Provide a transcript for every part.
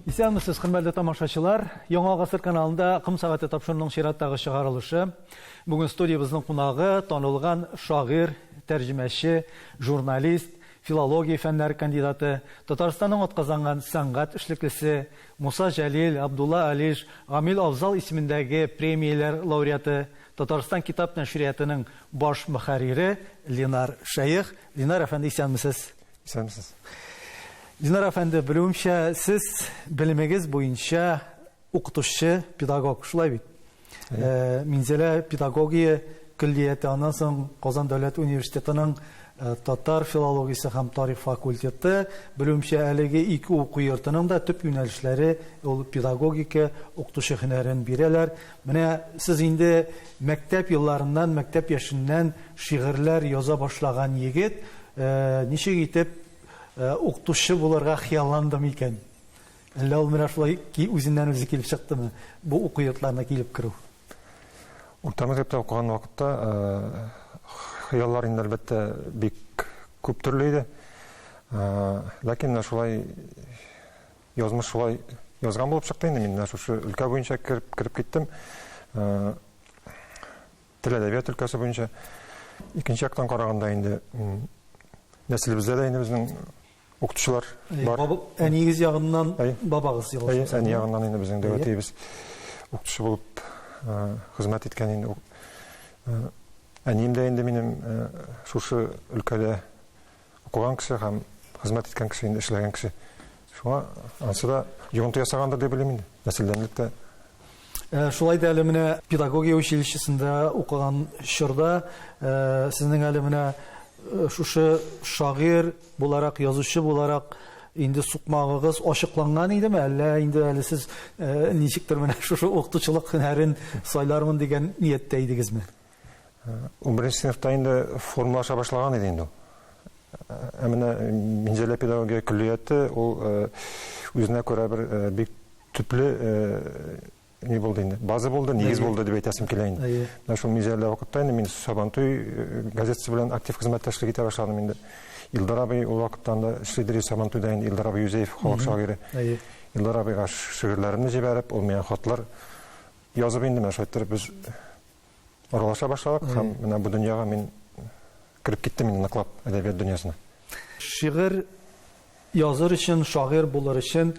Исәнмесез, хөрмәтле тамашачылар. Яңа гасыр каналында Ком сәгате тапшыруының чираттагы чыгарылышы. Бүген студиябезнең кунагы танылган шагыйрь, тәрҗемәче, журналист, филология фәннәре кандидаты, Татарстанның атказанган сәнгать эшлеклесе, Муса Җәлил, Абдулла Алиш, Гамил Афзал исемендәге премияләр лауреаты, Татарстан китап нәшриятының баш мөхәррире Ленар Шәех. Ленар әфәнде, исәнмесез. Исәнмесез. Ленар әфәнде, белүемчә, сез белемегез буенча укытучы, педагог, шулай бит? Э, Минзәлә педагогия көллияте, аннан соң Казан дәүләт университетының э, татар филологиясе һәм тарих факультеты, белүемчә, әлеге ике уку йортының да төп юнәлешләре ул педагогика, укытучы һөнәрен бирәләр. Менә сез инде мәктәп елларыннан, мәктәп яшеннән шигырьләр яза башлаган егет, э, ничек итеп укытучы булырга хыялландым икән? Әллә ул менә шулай үзеннән-үзе килеп чыктымы, бу уку йортларына килеп керү? Урта мәктәптә укыган вакытта хыяллар инде, әлбәттә, бик күп төрле иде. Ләкин менә шулай язмыш шулай язган булып чыкты инде. Мин менә шушы өлкә буенча кереп, кереп киттем. Тел әдәбият өлкәсе буенча. Икенче яктан караганда инде нәселебездә дә инде безнең укытучылар бар. Әниегез ягыннан бабагыз ялгышмасам. Әни ягыннан инде безнең дәү әтиебез укытучы булып хезмәт иткән инде. Әнием дә инде минем шушы өлкәдә укыган кеше һәм хезмәт иткән кеше инде, эшләгән кеше. Шуңа ансы да йогынты ясагандыр дип уйлыйм инде. Нәселдәнлек тә. Шулай да әле менә педагогия училищесында укыган чорда сезнең әле менә шушы шагыйрь буларак, язучы буларак инде сукмагыгыз ачыкланган идеме, әллә инде әле сез ничектер менә шушы укытучылык һөнәрен сайлармын дигән нияттә идегезме? 11 сыйныфта инде формалаша башлаган иде инде ул. Ә менә Минзәлә педагогия көллияте ул үзенә күрә бер бик төпле ни булды инде, база булды, нигез булды дип әйтәсем килә инде. Менә шул Минзәлә вакытта инде мин Сабантуй газетасы белән актив хезмәттәшлек итә башладым инде. Илдар абый ул вакытта анда эшлидер Сабантуйда инде, Илдар абый Юзеев, халык шагыйре. Илдар абыйга шигырьләремне җибәреп, ул миңа хатлар язып инде, менә шулай иттереп без аралаша башладык һәм менә бу дөньяга мин кереп киттем инде ныклап әдәбият дөньясына. Шигырь языр өчен, шагыйрь булыр өчен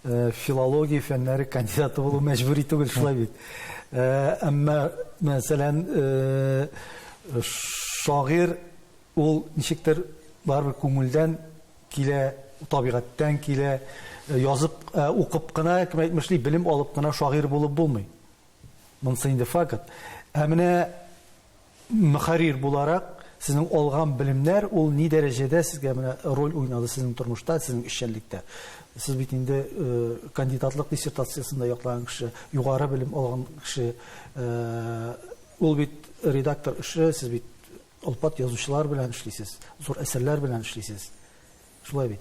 филология фәннәре кандидаты булу мәҗбүри түгел, шулай бит. Әмма, мәсәлән, шагыйрь ул ничектер барыбер күңелдән килә, табигатьтән килә, язып, укып кына, кем әйтмешли, белем алып кына шагыйрь булып булмый. Монысы инде факт. Ә менә мөхәррир буларак сезнең алган белемнәр ул ни дәрәҗәдә сезгә менә роль уйнады сезнең тормышта, сезнең эшчәнлектә? Сез бит инде кандидатлык диссертациясен дә яклаган кеше, югары белем алган кеше. Ул бит редактор эше, сез бит олпат язучылар белән эшлисез, зур әсәрләр белән эшлисез. Шулай бит.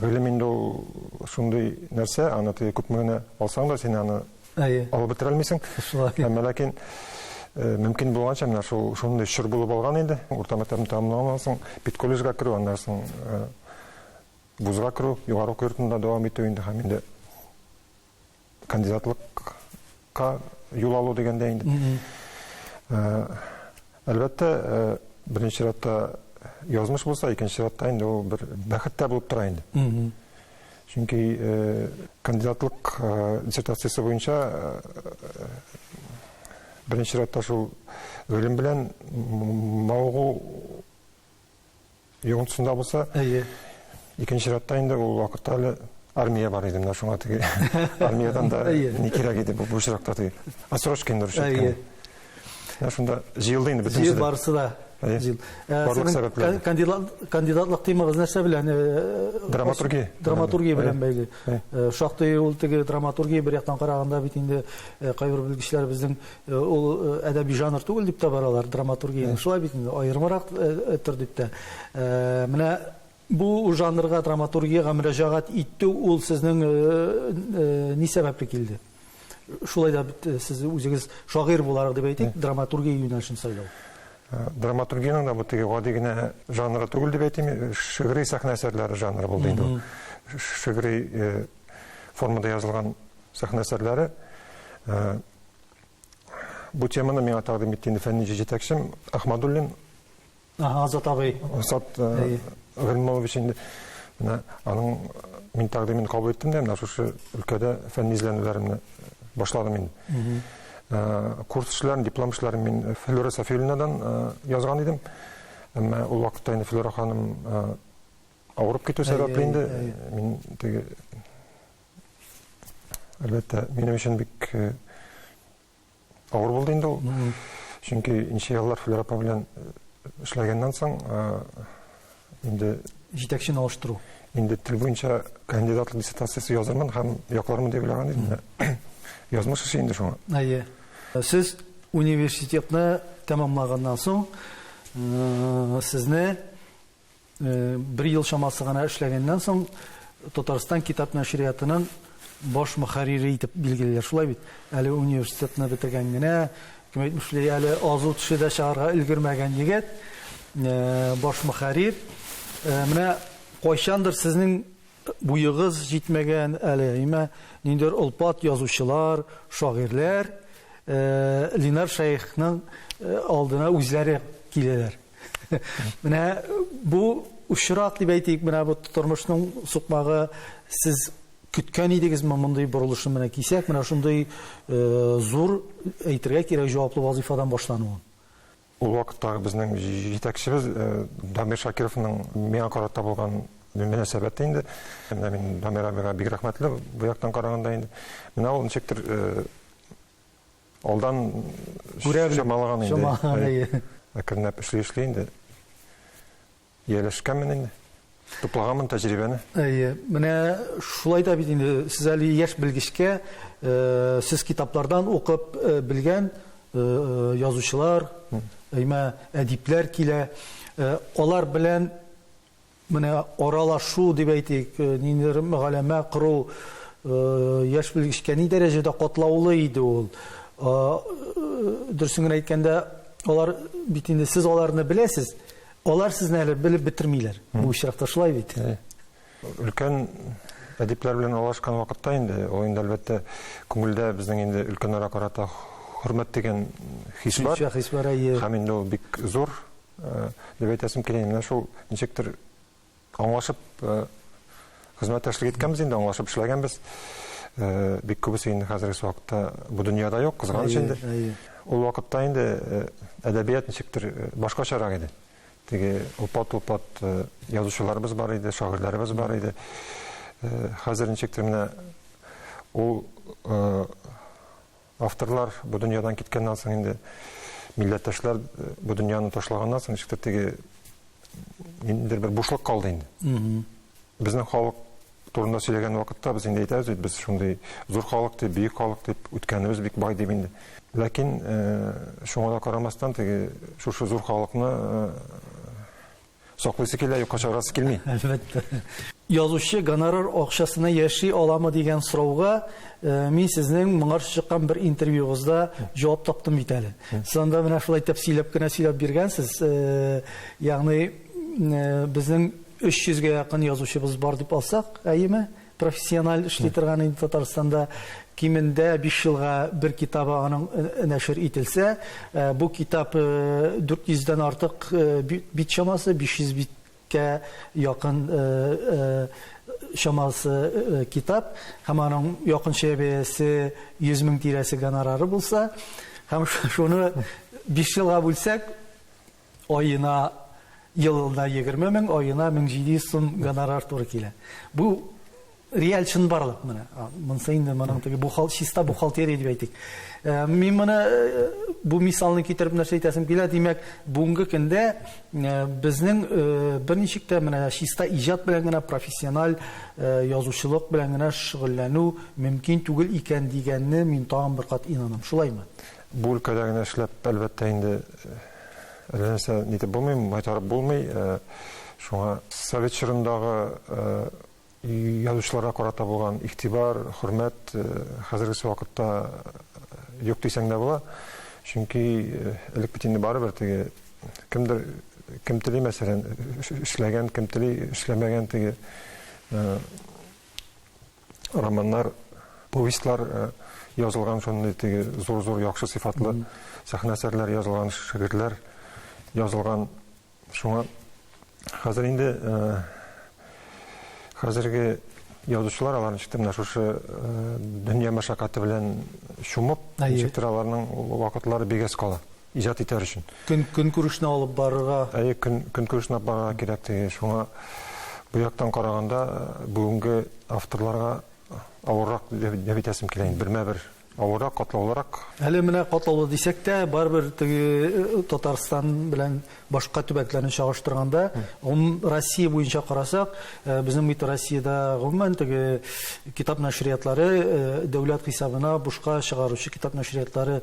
Гыйлем инде ул шундый нәрсә, аны теге күпме генә алсаң да, син аны Әйе. алып бетерә алмыйсың. Шулай. Әмма ләкин мөмкин булганча менә шул шундый чор булып алган инде. Урта мәктәпне тәмамлаганнан соң педколледжга керү, аннан соң вузга керү, югары уку йортында дәвам итү инде һәм инде кандидатлыкка юл алу дигәндә инде. Әлбәттә, беренче чиратта язмыш булса, икенче чиратта инде ул бер бәхет тә булып тора инде. Чөнки кандидатлык диссертациясе буенча беренче чиратта шул гыйлем белән мавыгу Йогынтысында булса, Әйе. Икенче чиратта инде ул вакытта әле армия бар иде, менә шуңа теге армиядән дә ни кирәк иде бу очракта теге. Отсрочка инде русча әйткәндә. Менә шунда җыелды инде бөтенесе. Җыел барысы да. Җыел. Барлык сәбәпләр. Кандидатлык темагыз нәрсә белән? Драматургия. Драматургия белән бәйле. Шактый ул теге драматургия бер яктан караганда бит инде кайбер белгечләр безнең Ул әдәби жанр түгел дип тә баралар драматургияне. Шулай бит инде, аерымрак төр дип тә. Менә бу жанрга, драматургиягә мөрәҗәгать итү ул сезнең ни сәбәпле килде? Шулай да бит сез үзегез шагыйрь буларак дип әйтик, драматургия юнәлешен сайлау. Драматургиянең дә бу теге гади генә жанры түгел дип әйтим, шигъри сәхнә әсәрләре жанры булды инде ул. Шигъри. формада язылган сәхнә әсәрләре. Бу теманы миңа тәкъдим итте инде фәнни җитәкчем Ахмадуллин. Ага, Азат абый. Азат Гыйльманович инде менә аның мин тәкъдимен кабул иттем дә, менә шушы өлкәдә фәнни эзләнүләремне башладым инде. Курс эшләрен, диплом эшләрен мин Флюра Сафиуллинадан язган идем. Әмма ул вакытта инде Флюра ханым авырып китү сәбәпле инде мин теге әлбәттә, минем өчен бик авыр булды инде ул. Чөнки ничә еллар Флюра апа белән эшләгәннән соң инде җитәкчене алыштыру. Инде тел буенча кандидатлык диссертациясе язырмын һәм яклармын дип уйлаган идем. Язмыш эше инде шуңа. Әйе. Сез университетны тәмамлаганнан соң сезне Бер ел чамасы гына эшләгәннән соң Татарстан китап нәшриятының баш мөхәррире итеп билгелиләр. Шулай бит? Әле университетны бетергән генә, кем әйтмешли, әле азу теше дә чыгарга өлгермәгән егет, баш мөхәррир. Менә кайчандыр сезнең буегыз җитмәгән әле, әмма ниндидер олпат язучылар, шагыйрьләр Ленар Шәехның алдына үзләре киләләр. Менә бу очрак дип әйтик, менә бу тормышның сукмагы сез көткән идегезме мондый борылышны менә кисәк, менә шундый зур әйтергә кирәк җаваплы вазыйфадан башлануын? Ул вакыттагы безнең җитәкчебез Дамир Шакировның миңа карата булган мөнәсәбәте инде. Менә мин Дамир абыйга бик рәхмәтле бу яктан караганда инде. Менә ул ничектер алдан Күрә белеп, чамалаган инде. Чамалаган, әйе. Әкренләп эшли-эшли инде. Ияләшкәнмен инде. Туплаганмын тәҗрибәне. Әйе. Менә шулай да бит инде сез әле яшь белгечкә, сез китаплардан укып белгән язучылар, әймә әдипләр килә. Алар белән менә аралашу дип әйтик, ниндидер мөгаләмә кору яшь белгечкә ни дәрәҗәдә катлаулы иде ул. Дөресен генә әйткәндә, алар бит инде сез аларны беләсез, алар сезне әле белеп бетермиләр. Бу очракта шулай бит. Өлкән әдипләр белән аралашкан вакытта инде, ул инде әлбәттә күңелдә безнең инде өлкәннәргә карата хөрмәт дигән хис бар. Хис бар, әйе. Һәм инде ул бик зур дип әйтәсем килә. Менә шул ничектер аңлашып хезмәттәшлек иткәнбез инде, аңлашып эшләгәнбез. Бик күбесе инде хәзерге вакытта бу дөньяда юк, кызганыч инде. Ул вакытта инде әдәбият ничектер башкачарак иде. Теге олпат-олпат язучыларыбыз бар иде, шагыйрьләребез бар иде. Хәзер ничектер менә ул авторлар бу дөньядан киткәннән соң инде милләттәшләр бу дөньяны ташлаганнан соң ничектер теге ниндидер бер бушлык калды инде. Безнең халык турында сөйләгән вакытта без инде әйтәбез бит, без шундый зур халык дип, бөек халык дип, үткәнебез бик бай дип инде. Ләкин шуңа да карамастан теге шушы зур халыкны саклыйсы килә, юкка чыгарасы килми. Әлбәттә. Язучы гонорар акчасына яши аламы дигән сорауга мин сезнең моңарчы чыккан бер интервьюгызда җавап таптым бит әле. Сез анда менә шулай тәфсилләп кенә сөйләп биргәнсез. Ягъни безнең 300 гә якын язучыбыз бар дип алсак, әйеме? Профессиональ эшли торган инде Татарстанда кимендә 5 елга бер китабы аның нәшер ителсә, бу китап 400 дән артык бит чамасы, 500 биткә якын чамасы китап һәм аның якынча бәясе 100 мең тирәсе гонорары булса, һәм шуны 5 елга бүлсәк, Аена, елына 20 мең, аена 1700 сум гонорар туры килә. Бу реаль чынбарлык менә. Монысы инде моның теге бухал, чиста бухгалтерия дип әйтик. Э, мин моны э, бу мисалны китереп нәрсә әйтәсем килә, димәк, бүгенге көндә э, безнең берничек тә менә чиста иҗат белән генә профессиональ язучылык белән генә шөгыльләнү мөмкин түгел икән дигәнне мин тагын бер кат инанам. Шулаймы? Бу өлкәдә генә эшләп, әлбәттә инде, әллә нәрсә нитеп булмый, майтарып булмый. Шуңа совет чорындагы язучыларга карата булган игътибар, хөрмәт хәзергесе вакытта юк дисәң дә була. Чөнки элек бит инде барыбер теге кемдер кем тели, мәсәлән, эшләгән, кем тели, эшләмәгән теге. романнар, повестьлар язылган, шундый теге зур-зур яхшы сыйфатлы сәхнә әсәрләре язылган, шигырьләр язылган. Шуңа хәзер инде хәзерге язучылар алар ничектер менә шушы дөнья мәшәкате белән чумып, ничектер аларның вакытлары бик әз кала иҗат итәр өчен. Көн көнкүрешне алып барырга. Әйе, көн көнкүрешне алып барырга кирәк теге. Шуңа бу яктан караганда бүгенге авторларга авыррак дип әйтәсем килә инде, бермә-бер Авыррак, катлаулырак. Әле менә катлаулы дисәк тә, барыбер теге Татарстан белән башка төбәкләрне чагыштырганда, Россия буенча карасак, безнең бит Россиядә гомумән теге китап нәшриятлары дәүләт хисабына бушка чыгаручы китап нәшриятлары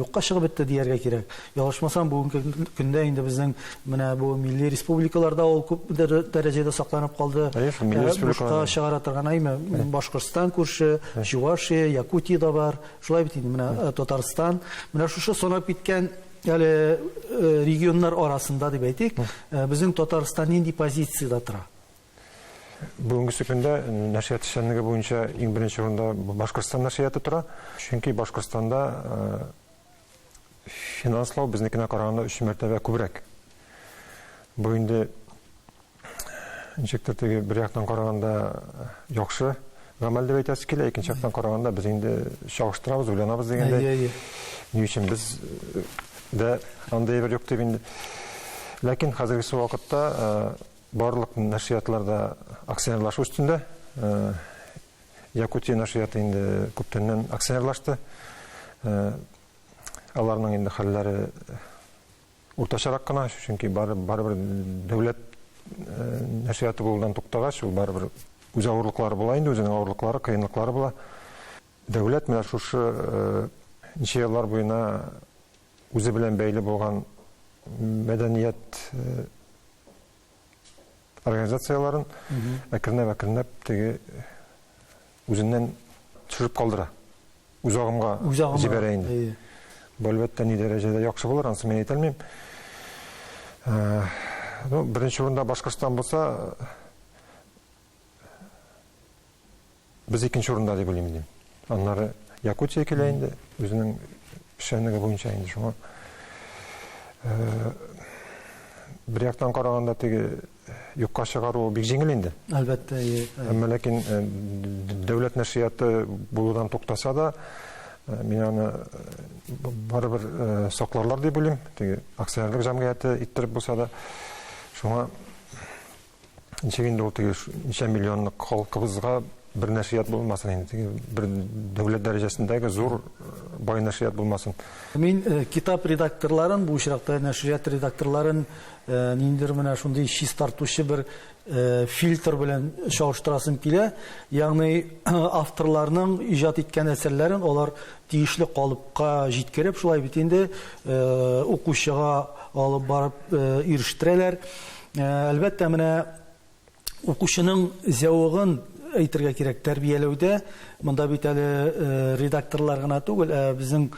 юкка чыгып бетте дияргә кирәк. Ялгышмасам, бүгенге көндә инде безнең менә бу милли республикаларда ул күп дәрәҗәдә сакланып калды. Әйе, шул милли республикалар. Бушка чыгара торган, әйме, Башкортстан күрше, Чувашия, Якутия да бар. Шулай бит инде, менә Татарстан. Менә шушы санап киткән әле регионнар арасында дип әйтик, безнең Татарстан нинди позициядә тора? Бүгенге көндә нәшрият эшчәнлеге буенча иң беренче урында Башкортстан нәшрияты тора. Чөнки Башкортстанда финанслау безнекенә караганда өч мәртәбә күбрәк. Бу инде ничектер теге бер яктан караганда яхшы гамәл дип әйтәсе килә, икенче яктан караганда без инде чагыштырабыз, уйланабыз дигәндәй. Ни өчен без дә андый әйбер юк дип инде. Ләкин хәзерге вакытта барлык нәшриятлар да акционерлашу өстендә. Якутия нәшрияты инде күптәннән акционерлашты. Аларның инде хәлләре уртачарак кына, чөнки барыбер дәүләт нәшрияты булудан туктагач, ул барыбер үз авырлыклары була инде, үзенең авырлыклары, кыенлыклары була. Дәүләт менә шушы ничә еллар буена үзе белән бәйле булган мәдәният организацияләрен әкренләп-әкренләп теге үзеннән төшереп калдыра. Үз агымга җибәрә инде. Бу әлбәттә ни дәрәҗәдә яхшы булыр, анысы мин әйтә алмыйм. Ну, беренче урында Башкортстан булса, Без икенче урында дип уйлыйм инде. Аннары Якутия килә инде, үзенең эшчәнлеге буенча инде шуңа. Бер яктан караганда теге юкка чыгару бик җиңел инде. Әлбәттә, әйе. Әмма ләкин дәүләт нәшрияты булудан туктаса да, мин аны барыбер сакларлар дип уйлыйм. Теге акционерлык җәмгыяте иттереп булса да. Шуңа Ничек инде ул теге ничә миллионлык халкыбызга бер нәшрият булмасын инде, теге бер дәүләт дәрәҗәсендәге зур бай нәшрият булмасын. Мин китап редакторларын, бу очракта нәшрият редакторларын ниндидер менә шундый чистартучы бер фильтр белән чагыштырасым килә. Ягъни авторларның иҗат иткән әсәрләрен алар тиешле калыпка җиткереп, шулай бит инде, укучыга алып барып ирештерәләр. Әлбәттә, менә укучының зәвыгын әйтергә кирәк, тәрбияләүдә монда бит әле редакторлар гына түгел, ә безнең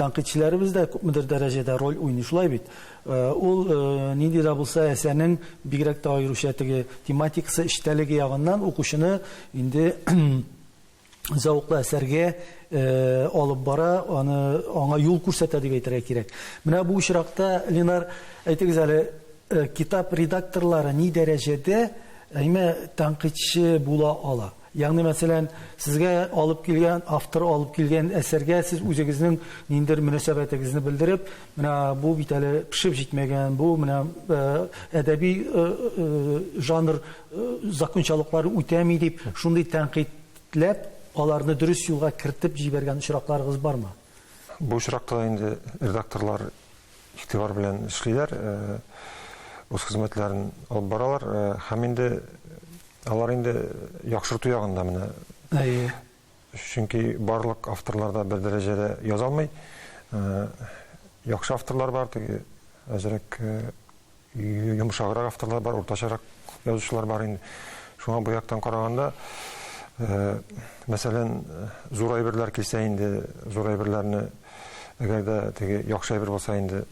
тәнкыйтьчеләребез дә күпмедер дәрәҗәдә роль уйный, шулай бит. Ул нинди дә булса әсәрнең бигрәк тә аеруча теге тематикасы, эчтәлеге ягыннан укучыны инде зәвыклы әсәргә алып бара, аны аңа юл күрсәтә дип әйтергә кирәк. Менә бу очракта, Ленар, әйтегез әле, китап редакторлары ни дәрәҗәдә әйме тәнкыйтьче була ала? Ягъни, мәсәлән, сезгә алып килгән, автор алып килгән әсәргә сез үзегезнең ниндидер мөнәсәбәтегезне белдереп, менә бу бит әле пешеп җитмәгән, бу менә әдәби жанр закончалыкларын үтәми дип, шундый тәнкыйтьләп, аларны дөрес юлга кертеп җибәргән очракларыгыз бармы? Бу очракта да инде редакторлар игътибар белән эшлиләр, үз хезмәтләрен алып баралар һәм инде алар инде яхшырту ягында менә. Әйе. Чөнки барлык авторлар да бер дәрәҗәдә яза алмый. Яхшы авторлар бар, теге әзрәк йомшаграк авторлар бар, уртачарак язучылар бар инде. Шуңа бу яктан караганда, мәсәлән, зур әйберләр килсә инде, зур әйберләрне, әгәр дә теге яхшы әйбер булса инде,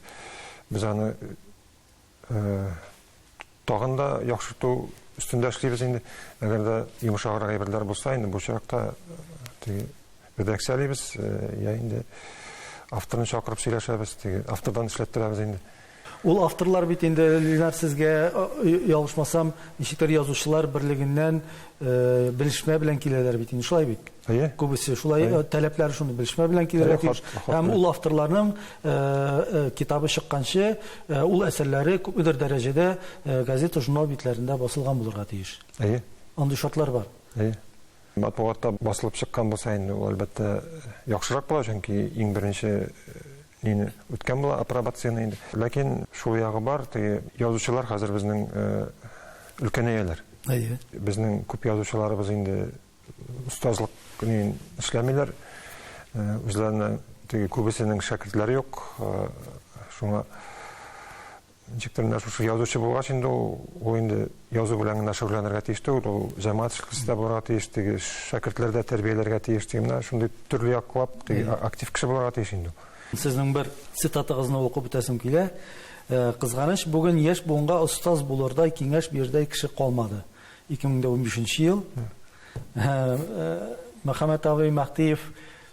без аны тагын да яхшырту өстендә эшлибез инде. Әгәр дә йомшаграк әйберләр булса, инде бу очракта теге редакциялибез, я инде авторны чакырып сөйләшәбез, теге автордан эшләттерәбез инде. Ул авторлар бит инде, Ленар, сезгә, ялгышмасам, ничектер язучылар берлегеннән белешмә белән киләләр бит инде, шулай бит? Әйе. Күбесе шулай таләпләр шундый белешмә белән килергә тиеш. Һәм ул авторларның китабы чыкканчы, ул әсәрләре күпмедер дәрәҗәдә газета, журнал битләрендә басылган булырга тиеш. Әйе. Андый шартлар бар. Әйе. Матбугатта басылып чыккан булса инде ул әлбәттә яхшырак була, чөнки иң беренче нине үткән була апробацияне инде. Ләкин шул ягы бар, теге язучылар хәзер безнең өлкәнәяләр. Әйе. Безнең күп язучыларыбыз инде остазлык ни эшләмиләр. Үзләренә теге күбесенең шәкертләре юк. Шуңа ничектер менә шушы язучы булгач инде ул, ул инде язу белән генә шөгыльләнергә тиеш түгел, ул җәмәгать эшлеклесе дә булырга тиеш, теге шәкертләр дә тәрбияләргә тиеш, теге менә шундый төрле яклап теге актив кеше булырга тиеш инде ул. Сезнең бер цитатагызны укып үтәсем килә. Кызганыч, бүген яшь буынга остаз булырдай, киңәш бирердәй кеше калмады. 2015 ел. Мөхәммәт абый Мәһдиев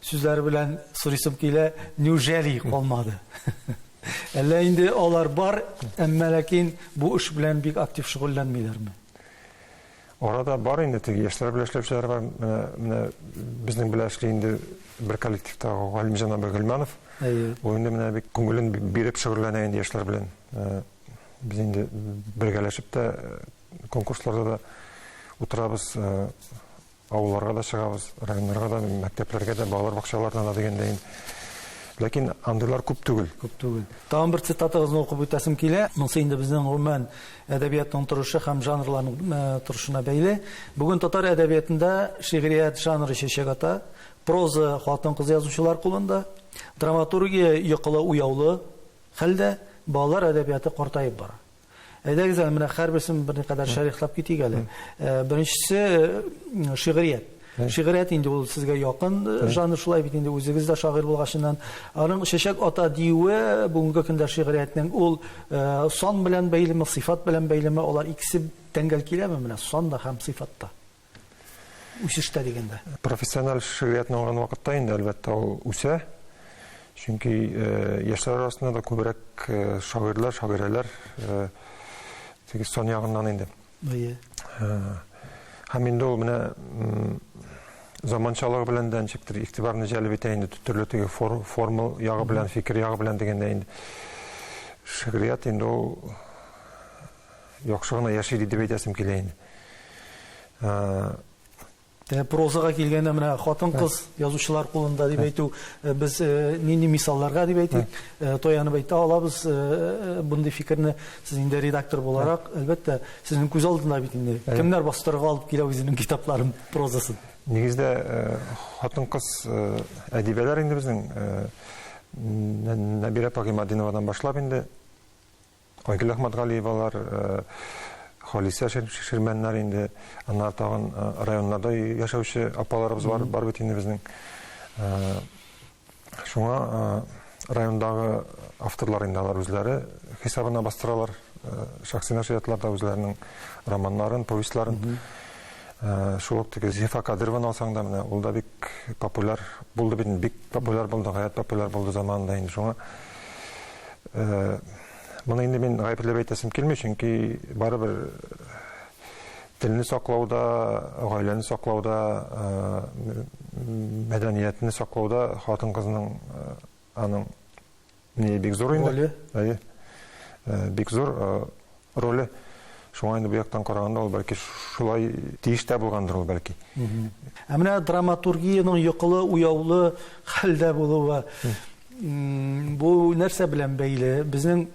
сүзләре белән сорыйсым килә, неужели калмады? Әллә инде алар бар, әмма ләкин бу эш белән бик актив шөгыльләнмиләрме? Арада бар инде теге яшьләр белән эшләүчеләр бар. Менә, менә безнең белән эшли инде бер коллективта Галимҗан абый Гыйльманов. Әйе. Ул инде менә бик күңелен биреп шөгыльләнә инде яшьләр белән. Без инде бергәләшеп тә конкурсларда да утырабыз, авылларга да чыгабыз, районнарга да, мәктәпләргә дә, балалар бакчаларына да дигәндәй. Ләкин андыйлар күп түгел. Күп түгел. Тагын бер цитатагызны укып үтәсем килә. Монысы инде безнең гомумән әдәбиятның торышы һәм жанрларның торышына бәйле. Бүген татар әдәбиятында шигърият жанры чәчәк ата. Проза хатын-кыз язучылар кулында. Драматургия йокылы-уяулы хәлдә. Балалар әдәбияты картаеп бара. Әйдәгез әле менә һәрберсен берникадәр шәрехләп китик әле. Беренчесе шигърият. Шигърият инде ул сезгә якын жанр, шулай бит инде, үзегез дә шагыйрь булгачыннан. Аның чәчәк ата диюе бүгенге көндә шигъриятнең ул сан белән бәйлеме, сыйфат белән бәйлеме, алар икесе тәңгәл киләме менә сан да һәм сыйфат та? Үсештә дигәндә. Профессиональ шигъриятне алган вакытта инде, әлбәттә, ул үсә. Чөнки яшьләр арасында да күбрәк шагыйрьләр, шагыйрәләр теге сан ягыннан инде. Әйе. Һәм инде ул менә заманчалыгы белән дә ничектер игътибарны җәлеп итә инде, төрле теге форма ягы белән, фикер ягы белән дигәндә инде. Шигърият инде ул яхшы гына яши дип әйтәсем килә инде. Прозага килгәндә менә хатын-кыз язучылар кулында дип әйтү, без нинди мисалларга дип әйтик, таянып әйтә алабыз мондый фикерне? Сез инде редактор буларак, әлбәттә, сезнең күз алдында бит инде кемнәр бастырырга алып килә үзенең китапларын, прозасын. Нигездә хатын-кыз әдибәләр инде безнең Нәбирә апа Гыйматдиновадан башлап инде Айгөл Әхмәтгалиевалар, Халисә Ширмәннәр инде, аннары тагын районнарда яшәүче апаларыбыз бар, бар бит инде безнең. Шуңа райондагы авторлар инде алар үзләре хисабына бастыралар, шәхси нәшриятларда үзләренең романнарын, повестьларын. Шул ук теге Зифа Кадырованы алсаң да, менә ул да бик популяр булды бит, бик популяр булды, гаять популяр булды заманында инде. Шуңа моны инде мин гаепләп әйтәсем килми, чөнки барыбер телне саклауда, гаиләне саклауда, мәдәниятне саклауда хатын-кызның аның не бик зур инде. Роле. Әйе. Бик зур роле. Шуңа инде бу яктан караганда ул бәлки шулай тиеш тә булгандыр ул бәлки. Ә менә драматургиянең йокылы, уяулы хәлдә булуы бу нәрсә белән бәйле? Безнең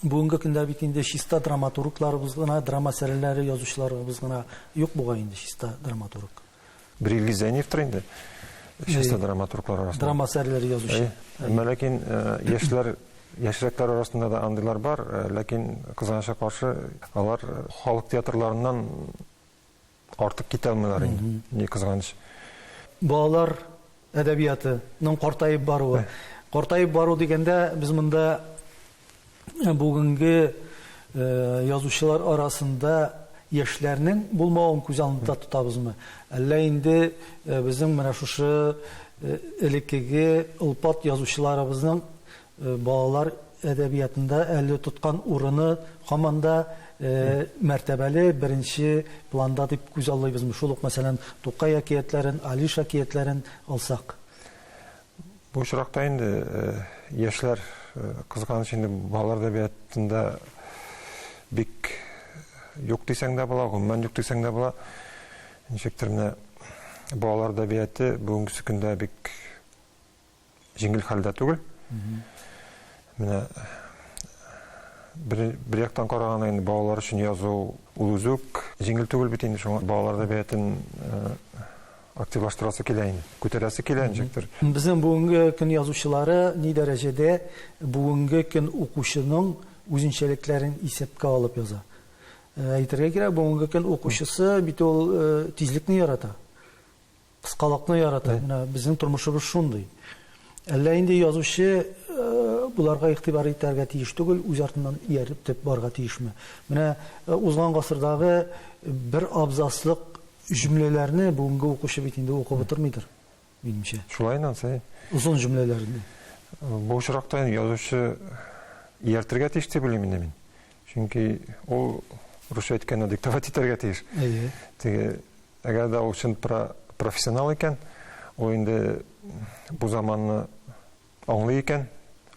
бүгенге көндә бит инде чиста драматургларыбыз гына, драма әсәрләре язучыларыбыз гына юк бугай инде чиста драматург. Бер Илгиз Зәйниевтер инде чиста драматурглар арасында. Драма әсәрләре язучы. Әмма ләкин яшьләр, яшьрәкләр арасында да андыйлар бар, ләкин кызганычка каршы алар халык театрларыннан артык китә алмыйлар инде. Ни кызганыч. Балалар әдәбиятының картаеп баруы. Картаеп бару дигәндә без монда бүгенге язучылар арасында яшьләрнең булмавын күз алдында тотабызмы? Әллә инде безнең менә шушы элеккеге олпат язучыларыбызның балалар әдәбиятында әле тоткан урыны һаман да мәртәбәле, беренче планда дип күзаллыйбызмы? Шул ук, мәсәлән, Тукай әкиятләрен, Алиш әкиятләрен алсак. Бу очракта инде яшьләр, кызганыч инде, балалар әдәбиятында бик юк дисәң дә була, гомумән юк дисәң дә була. Ничектер менә балалар әдәбияты бүгенге көндә бик җиңел хәлдә түгел. Менә бер, бер яктан караганда инде балалар өчен язу ул үзе үк җиңел түгел бит инде, шуңа балалар әдәбиятын активлаштырасы килә инде, күтәрәсе килә ничектер. Безнең бүгенге көн язучылары ни дәрәҗәдә бүгенге көн укучының үзенчәлекләрен исәпкә алып яза? Әйтергә кирәк, бүгенге көн укучысы бит ул тизлекне ярата. Кыскалыкны ярата. Менә безнең тормышыбыз шундый. Әллә инде язучы боларга игътибар итәргә тиеш түгел, үз артыннан ияртеп барырга тиешме? Менә узган гасырдагы бер абзацлык җөмләләрне бүгенге укучы бит инде укып утырмыйдыр, минемчә. Шулай инде ансы. Озын җөмләләрне. Бу очракта инде язучы ияртергә тиеш дип уйлыйм инде мин. Чөнки ул, русча әйткәндә, диктовать итәргә тиеш. Әйе. Теге Әгәр дә ул чын профессионал икән, ул инде бу заманны аңлый икән,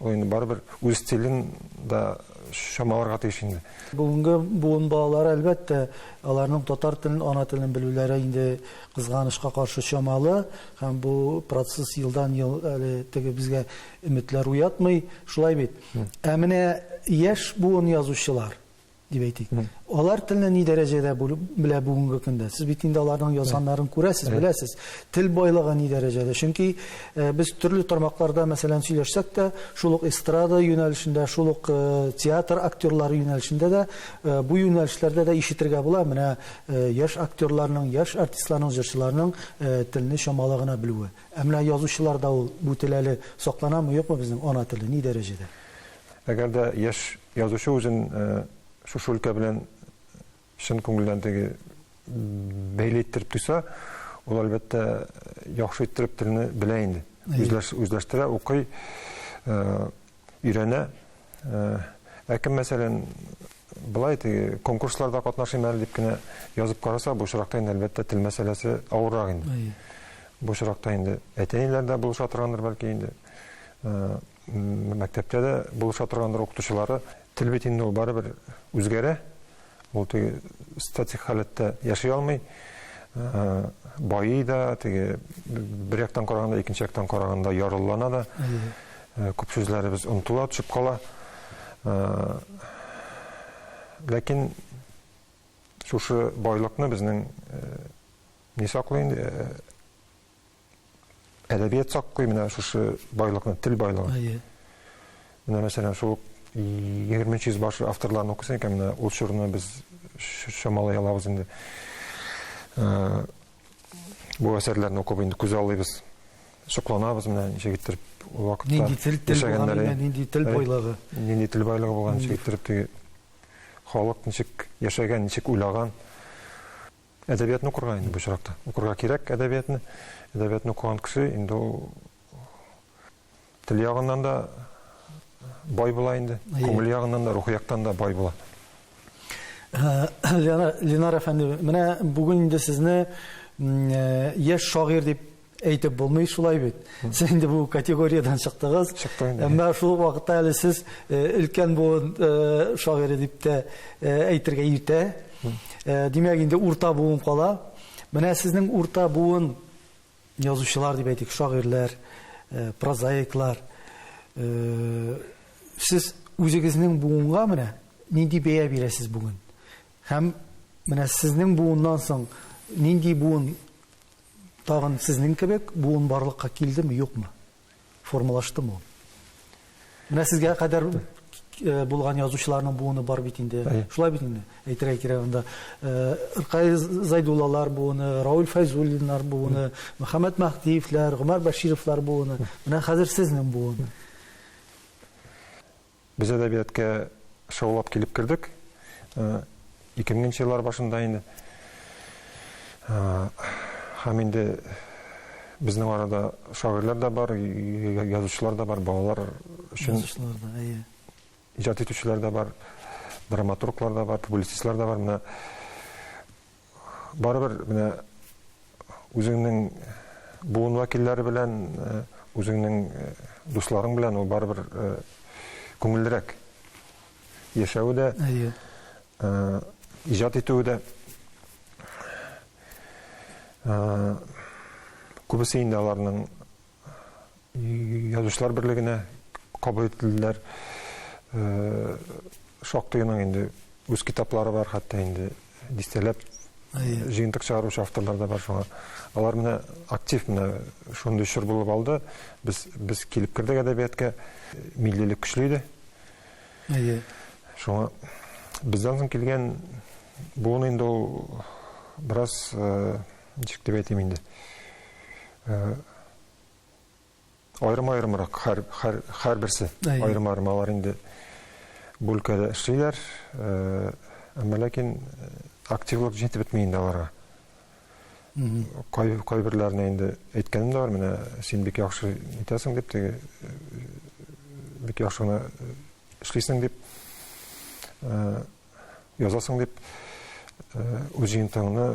ул инде барыбер үз стилен да чамаларга тиеш инде. Бүгенге буын балалары, әлбәттә, аларның татар телен, ана телен белүләре инде кызганычка каршы чамалы һәм бу процесс елдан-ел әле теге безгә өметләр уятмый, шулай бит. Ә менә яшь буын язучылар, дип әйтик. Алар телне ни дәрәҗәдә белә бүгенге көндә? Сез бит инде аларның язганнарын күрәсез, беләсез. Тел байлыгы ни дәрәҗәдә? Чөнки э, без төрле тармакларда, мәсәлән, сөйләшсәк тә, шул ук эстрада юнәлешендә, шул ук э, театр актерлары юнәлешендә дә, э, бу юнәлешләрдә дә ишетергә була. Менә яшь актерларның, яшь артистларның, җырчыларның телне чамалы гына белүе. Ә менә язучыларда ул бу тел әле сакланамы, юкмы безнең ана теле ни дәрәҗәдә? Әгәр дә яшь язучы үзен шушы өлкә белән чын күңелдән теге бәйле иттереп тойса, ул, әлбәттә, яхшы иттереп телне белә инде. Үзләштерә, укый, өйрәнә. Ә кем, мәсәлән, былай теге конкурсларда катнашыйм әле дип кенә язып караса, бу очракта инде, әлбәттә, тел мәсьәләсе авыррак инде. Бу очракта инде әти-әниләр дә булыша торгандыр, бәлки инде. Мәктәптә дә булыша торгандыр укытучылары. Тел бит инде ул барыбер үзгәрә. Ул теге статик халәттә яши алмый. Байый да, теге бер яктан караганда, икенче яктан караганда ярлылана да. Күп сүзләребез онытыла, төшеп кала. Ләкин шушы байлыкны безнең ни саклый инде? Әдәбият саклый менә шушы байлыкны, тел байлыгын. Әйе. Менә мәсәлән, шул 20 йөз башы авторларын укысаң икән, менә ул чорны без чамалый алабыз инде. Э, бу әсәрләрне укып инде күз аллыйбыз. Сокланабыз менә ничек иттереп ул вакытта нинди тел тел булган, нинди тел байлыгы. Нинди тел байлыгы булган, ничек иттереп теге халык ничек яшәгән, ничек уйлаган. Әдәбиятны укырга инде бу очракта. Укырга кирәк әдәбиятны. Әдәбиятны укыган кеше инде ул тел ягыннан да бай була инде, күңел ягыннан да, рухи яктан да бай була. Ленар әфәнде, менә бүген инде сезне яшь шагыйрь дип әйтеп булмый, шулай бит. Сез инде бу категориядән чыктыгыз. Чыктым инде. Әмма шул ук вакытта әле сез э, өлкән буын э, шагыйре дип тә э, әйтергә иртә. Димәк, инде урта буын кала. Менә сезнең урта буын язучылар дип әйтик, шагыйрьләр, прозаиклар. Сез үзегезнең буынга менә нинди бәя бирәсез бүген? Һәм менә сезнең буыннан соң нинди буын Тагын сезнең кебек буын барлыкка килдеме, юкмы? Формалаштымы ул? Менә сезгә кадәр э, булган язучыларның буыны бар бит инде. Шулай бит инде. Әйтергә кирәк анда. Э, Ркай Зайдуллалар буыны, Рауль Фәйзуллиннар буыны, Мөхәммәт Мәһдиевләр, Гомәр Бәшировлар буыны. Менә хәзер сезнең буын. Без әдәбиятка шаулап килеп кердек. 2000 еллар башында инде. Һәм инде безнең арада шагыйрьләр дә бар, язучылар да бар, балалар өчен язучылар да, әйе. Иҗат итүчеләр дә бар, драматурглар да бар, публицистлар да бар. Менә барыбер менә үзеңнең буын вәкилләре белән, үзеңнең дусларың белән ул барыбер күңеллерәк яшәве дә, Әйе. иҗат итүе дә. Күбесе инде аларның Язучылар берлегенә кабул ителделәр. Шактыеның инде үз китаплары бар, хәтта инде дистәләп җыентык чыгаручы авторлар да бар шуңа. Алар менә актив менә шундый чор булып алды. Без без килеп кердек әдәбиятка, миллилек көчле иде. Әйе. Шуңа бездән соң килгән буын инде ул бераз ничек дип әйтим инде, аерым-аерымрак һәр, һәр, һәрберсе аерым-аерым алар инде бу өлкәдә эшлиләр, әмма ләкин активлык җитеп бетми инде аларга. Кай, кайберләренә инде әйткәнем дә бар, менә син бик яхшы итәсең дип, теге бик яхшы гына эшлисең дип, язасың дип, үз җыентыгыңны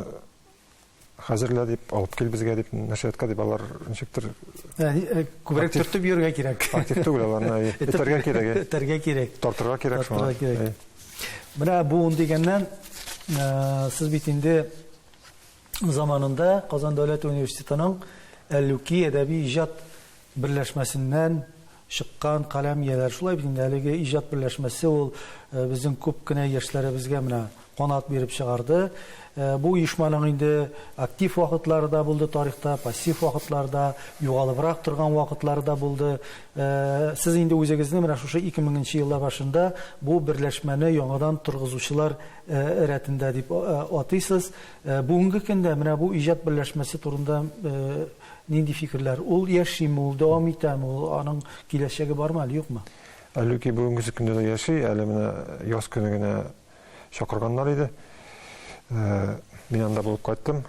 хәзерлә дип, алып кил безгә дип, нәшриятка дип, алар ничектер күбрәк төртеп йөрергә кирәк. Актив түгел аларны, этәргә кирәк. Этәргә кирәк. Тартырга кирәк шуңа. Тартырга кирәк. Менә буын дигәннән, сез бит инде заманында Казан дәүләт университетының Әллүки әдәби иҗат берләшмәсеннән чыккан каләм ияләре. Шулай бит инде, әлеге иҗат берләшмәсе ул безнең күп кенә яшьләребезгә менә канат биреп чыгарды. Бу оешманың инде актив вакытлары да булды тарихта, пассив вакытлары да, югалыбрак торган вакытлары да булды. Сез инде үзегезне менә шушы 2000 нче еллар башында бу берләшмәне яңадан торгызучылар рәтендә дип атыйсыз. Бүгенге көндә менә бу иҗат берләшмәсе турында Нинди фикерләр? Ул яшиме, ул дәвам итәме, ул аның киләчәге бармы әле, юкмы? Әллүки бүгенгесе көндә дә яши, әле менә яз көне генә чакырганнар иде. Мин анда булып кайттым.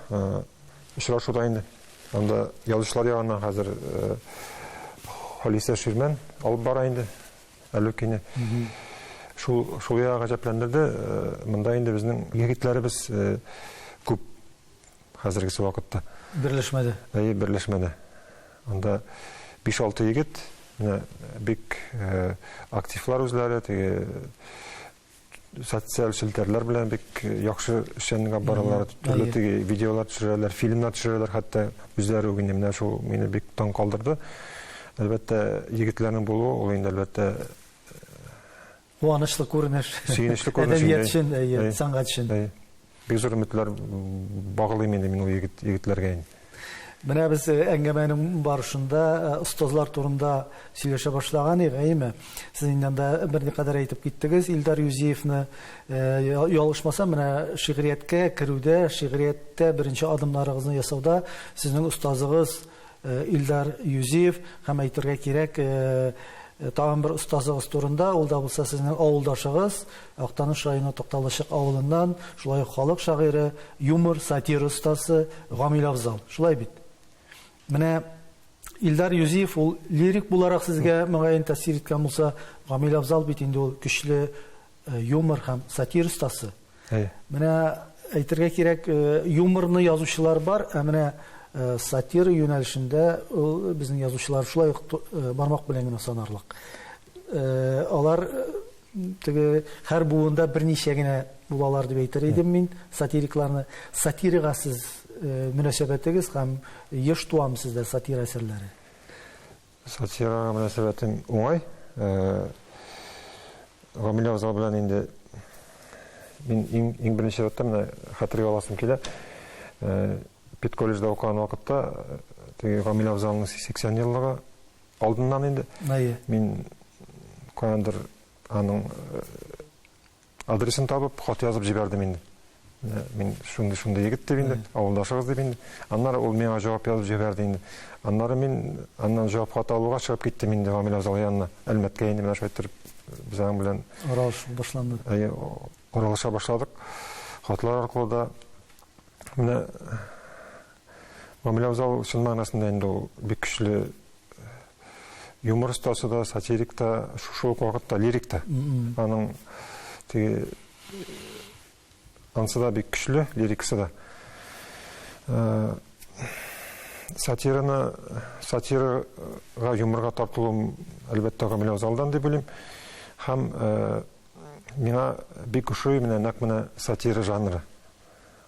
Очрашуда инде. Анда язучылар ягыннан хәзер Халисә Ширмән алып бара инде Әллүкине. Шул шул ягы гаҗәпләндерде. Монда инде безнең егетләребез күп Хәзергесе вакытта. Берләшмәдә. Әйе, берләшмәдә. Анда 5-6 егет, менә бик активлар үзләре, теге социаль челтәрләр белән бик яхшы эшчәнлек алып баралар, төрле теге видеолар төшерәләр, фильмнар төшерәләр хәтта үзләре үк инде менә шул мине бик таң калдырды. Әлбәттә, егетләрнең булуы ул инде әлбәттә Куанычлы күренеш. Сөенечле күренеш. Әдәбият өчен, әйе, сәнгать өчен. Әйе. Бик зур өметләр баглыйм инде мин ул егет, егетләргә инде. Менә без э, әңгәмәнең барышында э, остазлар турында сөйләшә башлаган идек, әйеме? Сез инде анда берникадәр әйтеп киттегез Илдар Юзиевны. Э, ялгышмасам, менә шигърияткә керүдә, шигърияттә беренче адымнарыгызны ясауда сезнең остазыгыз Илдар Юзиев һәм әйтергә кирәк, тагын бер остазыгыз турында, ул да булса сезнең авылдашыгыз, Актаныш районы Тукталышык авылыннан, шулай ук халык шагыйре, юмор, сатира остасы Гамил Афзал. Шулай бит? Менә Илдар Юзиев ул лирик буларак сезгә мөгаен тәэсир иткән булса, Гамил Афзал бит инде ул көчле юмор һәм сатира остасы. Әйе. Менә әйтергә кирәк, юморны язучылар бар, ә менә сатира юнәлешендә ул безнең язучылар шулай ук бармак белән генә санарлык. Алар теге һәр буында берничә генә булалар дип әйтер идем мин сатирикларны. Сатирага сез мөнәсәбәтегез һәм еш туамы сездә сатира әсәрләре? Сатирага мөнәсәбәтем уңай. Гамил Авзал белән инде мин иң, иң беренче чиратта менә хәтергә аласым килә. Педколледжда укыган вакытта теге Гамил Авзалның 80 еллыгы алдыннан инде Әйе. мин каяндыр аның Адресын табып, хат язып җибәрдем инде. Менә мин шундый-шундый егет дип инде, авылдашыгыз дип инде. Аннары ул миңа җавап язып җибәрде инде. Аннары мин аннан җавап хаты алуга чыгып киттем инде Гамил Афзал янына. Әлмәткә инде менә шулай иттереп без аның белән аралашу башланды. Әйе, аралаша башладык. Хатлар аркылы да. Менә Гамил Авзал чын мәгънәсендә инде ул бик көчле юмор остасы да, сатирик та, шул ук вакытта лирик та. Аның теге ансы да бик көчле, лирикасы да. Сатираны, сатирага, юморга тартылуым, әлбәттә, Гамил Авзалдан дип уйлыйм. Һәм миңа бик ошый менә нәкъ менә сатира жанры.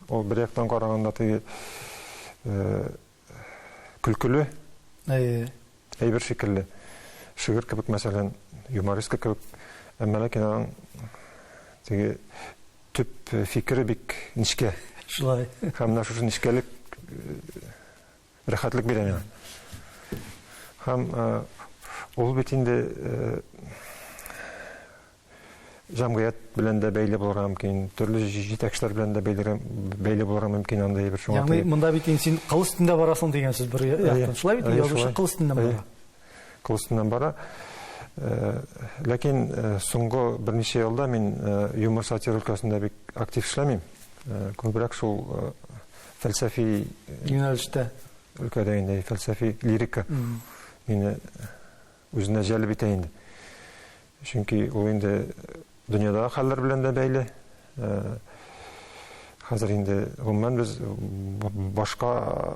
Ул бер яктан караганда теге көлкеле әйбер шикелле. Шигырь кебек, мәсәлән, юмореска кебек. Әмма ләкин аның теге төп фикере бик нечкә. Шулай. Һәм менә шушы нечкәлек рәхәтлек бирә миңа. Һәм ул бит инде җәмгыять белән дә бәйле булырга мөмкин, төрле җитәкчеләр белән дә бәйле булырга мөмкин андый бер шуңа. Ягъни монда бит инде син кыл өстендә барасың дигән сүз бер яктан. Шулай бит, язучы кыл өстеннән бара. Кыл өстеннән бара. Ләкин соңгы берничә елда мин юмор сатира өлкәсендә бик актив эшләмим. Күбрәк шул фәлсәфи юнәлештә өлкәдә инде фәлсәфи лирика мине үзенә җәлеп итә инде. Чөнки ул инде дөньядагы хәлләр белән дә бәйле. Хәзер инде гомумән без башка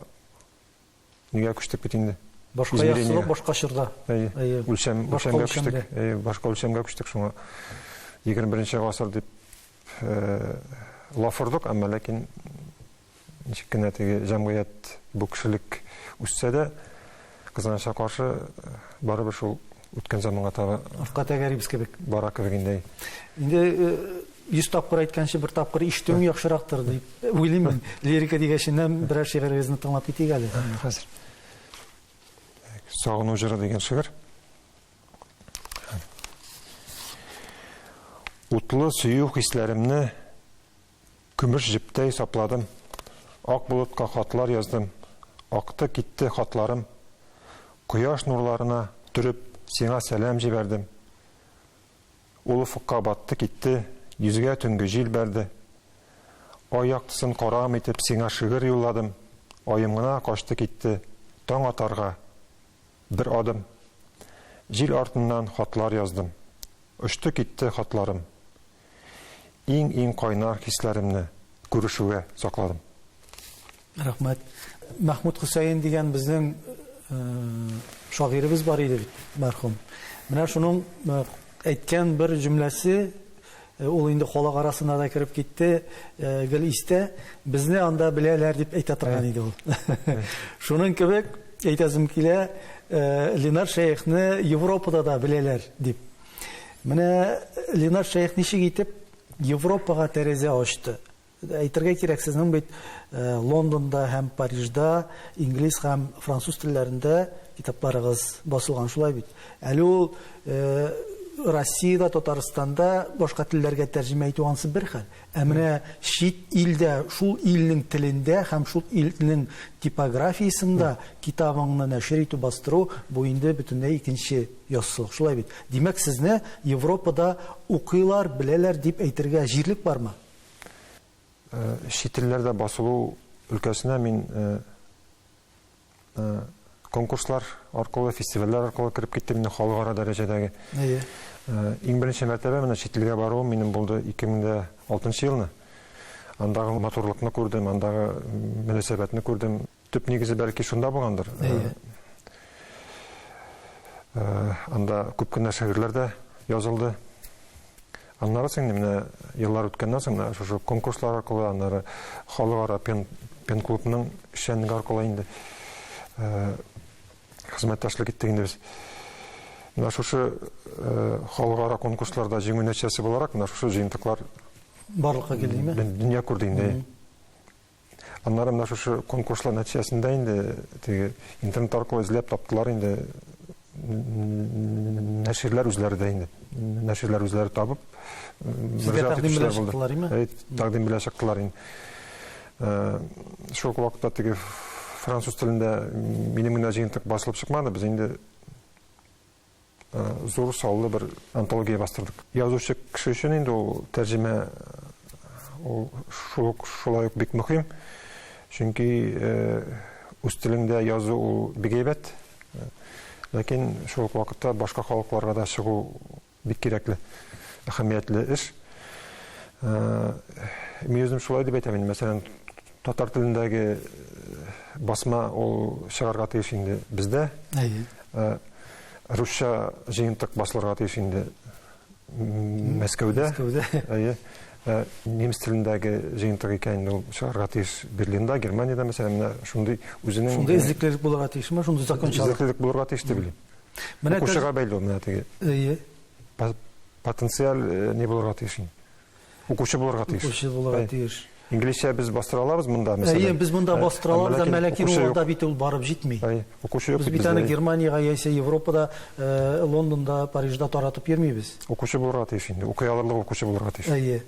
нигә күчтек бит инде. Башка яссылык, башка чорда. Әйе. Үлчәм, үлчәмгә күчтек. Әйе, башка үлчәмгә күчтек шуңа. 21 гасыр дип лаф ордык, әмма ләкин ничек кенә теге җәмгыять бу кешелек үссә дә, кызганычка каршы, барыбер шул үткән заманга таба артка тәгәрибез кебек. Бара кебек инде. Инде 100 тапкыр әйткәнче бер тапкыр ишетүең яхшырактыр дип уйлыйм мин. Лирика дигәченнән берәр шигырегезне тыңлап китик әле. Хәзер. Сагыну җыры дигән шигырь. Утлы сөю хисләремне Көмеш җептәй сапладым. Ак болытка хатлар яздым. Акты китте хатларым. Кояш нурларына төреп, сиңа сәлам җибәрдем. Ул офыкка батты китте, йөзгә төнге җил бәрде. Ай яктысын карам итеп, сиңа шигырь юлладым. Аем гына качты китте, таң атарга бер адым. Җил артыннан хатлар яздым. Очты китте хатларым. Иң-иң кайнар хисләремне күрешүгә сакладым. Рәхмәт. Мәхмүт Хөсәен дигән безнең шагыйребез бар иде бит, мәрхүм. Менә шуның әйткән бер җөмләсе, ул инде халык арасына да кереп китте, гел истә, безне анда беләләр дип әйтә торган иде ул. Шуның кебек әйтәсем килә, Ленар Шәехне Европада да беләләр дип. Менә Ленар Шәех ничек итеп Европага тәрәзә ачты. Әйтергә кирәк, сезнең бит Лондонда һәм Парижда инглиз һәм француз телләрендә китапларыгыз басылган, шулай бит. Әле ул Россиядә, Татарстанда башка телләргә тәрҗемә итү ансы бер хәл. Ә менә чит илдә, шул илнең телендә һәм шул илнең типографиясендә китабыңны нәшер итү, бастыру, бу инде бөтенләй икенче яссылык, шулай бит. Димәк, сезне Европада укыйлар, беләләр дип әйтергә җирлек бармы? Чит телләрдә басылу өлкәсенә мин конкурслар аркылы, фестивальләр аркылы кереп киттем инде халыкара дәрәҗәдәге. Әйе. Иң беренче мәртәбә менә чит илгә баруым минем булды 2006 елны. Андагы матурлыкны күрдем, андагы мөнәсәбәтне күрдем. Төп нигезе бәлки шунда булгандыр. Әйе. Анда күп кенә шигырьләр дә язылды. Аннары соң инде менә еллар үткәннән соң менә шушы конкурслар аркылы, аннары халыкара пен-клубның эшчәнлеге аркылы инде хезмәттәшлек иттек инде без. Менә шушы халыкара конкурсларда җиңү нәтиҗәсе буларак менә шушы җыентыклар барлыкка килде, дөнья күрде инде. Аннары менә шушы конкурслар нәтиҗәсендә инде теге интернет аркылы эзләп таптылар инде нәширләр үзләре дә инде. Нәширләр үзләре табып, мөрәҗәгать итүчеләр булды. Әйт, тәкъдим белән чыктылар инде. Шул ук вакытта теге француз телендә минем генә җыентык басылып чыкмады, без инде зур саллы бер антология бастырдык. Язучы кеше өчен инде ул тәрҗемә ул шул ук шулай ук бик мөһим. Чөнки үз телеңдә язу ул бик әйбәт. Ләкин шул ук вакытта башка халыкларга да чыгу бик кирәкле, әһәмиятле эш. Мин үзем шулай дип әйтәм инде, мәсәлән, татар телендәге басма ул чыгарга тиеш инде бездә. Әйе. Русча җыентык басылырга тиеш инде Мәскәүдә. Мәскәүдә. Әйе. Немец телендәге җыентык икән инде ул чыгарга тиеш Берлинда, Германиядә, мәсәлән, менә шундый үзенең Шундый эзлеклелек булырга тиешме? Шундый закончалык. Эзлеклелек булырга тиеш дип уйлыйм. Менә Укучыга бәйле ул менә теге. Әйе. Потенциаль ни булырга тиеш инде. Укучы булырга тиеш. Укучы булырга тиеш. Инглизчә без бастыра алабыз монда, мәсәлән. Әйе, без монда бастыра алабыз, әмма ләкин ул анда бит ул барып җитми. Әйе, укучы юк Без бит аны Германиягә яисә Европада, Лондонда, Парижда таратып йөрмибез. Укучы булырга тиеш инде, укый алырлык укучы булырга тиеш. Әйе.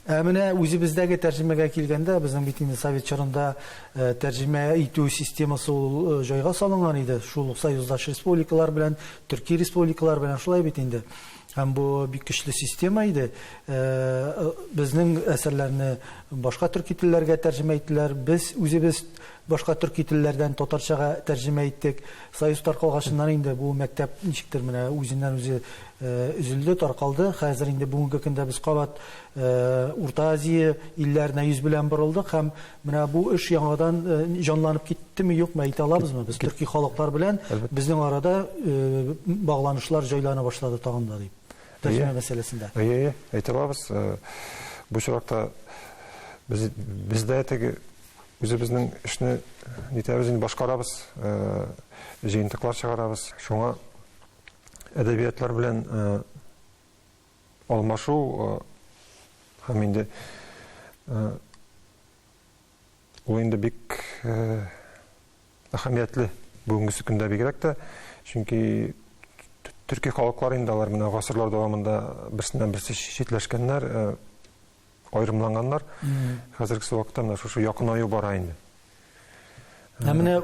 Ә менә үзебездәге тәрҗемәгә килгәндә, безнең бит инде совет чорында тәрҗемә итү системасы ул җайга салынган иде. Шул ук союздаш республикалар белән, төрки республикалар белән шулай бит инде. Һәм бу бик көчле система иде. Безнең әсәрләрне башка төрки телләргә тәрҗемә иттеләр. Без үзебез башка төрки телләрдән татарчага тәрҗемә иттек. Союз таркалгачыннан инде бу мәктәп ничектер менә үзеннән-үзе өзелде, таркалды. Хәзер инде бүгенге көндә без кабат Урта Азия илләренә йөз белән борылдык һәм менә бу эш яңадан җанланып киттеме, юкмы әйтә алабызмы? Без төрки халыклар белән безнең арада багланышлар җайлана башлады тагын да дип. Тәрҗемә мәсьәләсендә. Әйе, әйе, әйтә алабыз. Бу очракта без бездә теге үзебезнең эшне нитәбез инде башкарабыз, җыентыклар чыгарабыз. Шуңа әдәбиятлар белән алмашу һәм инде ул инде бик әһәмиятле бүгенгесе көндә бигрәк тә, чөнки төрки халыклар инде алар менә гасырлар дәвамында берсеннән берсе читләшкәннәр, аерымланганнар. Хәзерге вакытта менә шушы якынаю бара инде. Ә менә